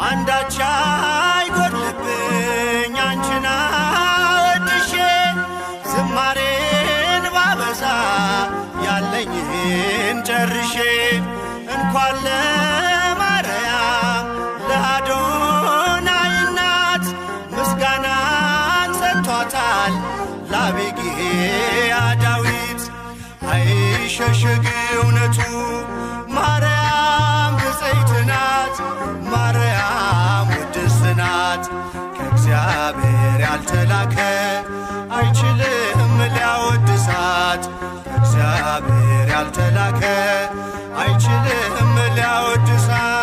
አንዳች አይጎድልብኝ አንቺን አወድሼ፣ ዝማሬን ባበዛ ያለኝን ጨርሼ። እንኳን ለማርያም ለአዶናይ እናት ምስጋናን ሰጥቷታል ለአቢግያ ዳዊት። አይሸሸግ እውነቱ ማርያም ብፅዕት ናት፣ ማርያም ውድስት ናት። ከእግዚአብሔር ያልተላከ አይችልም ሊያወድሳት፣ ከእግዚአብሔር ያልተላከ አይችልም ሊያወድሳት።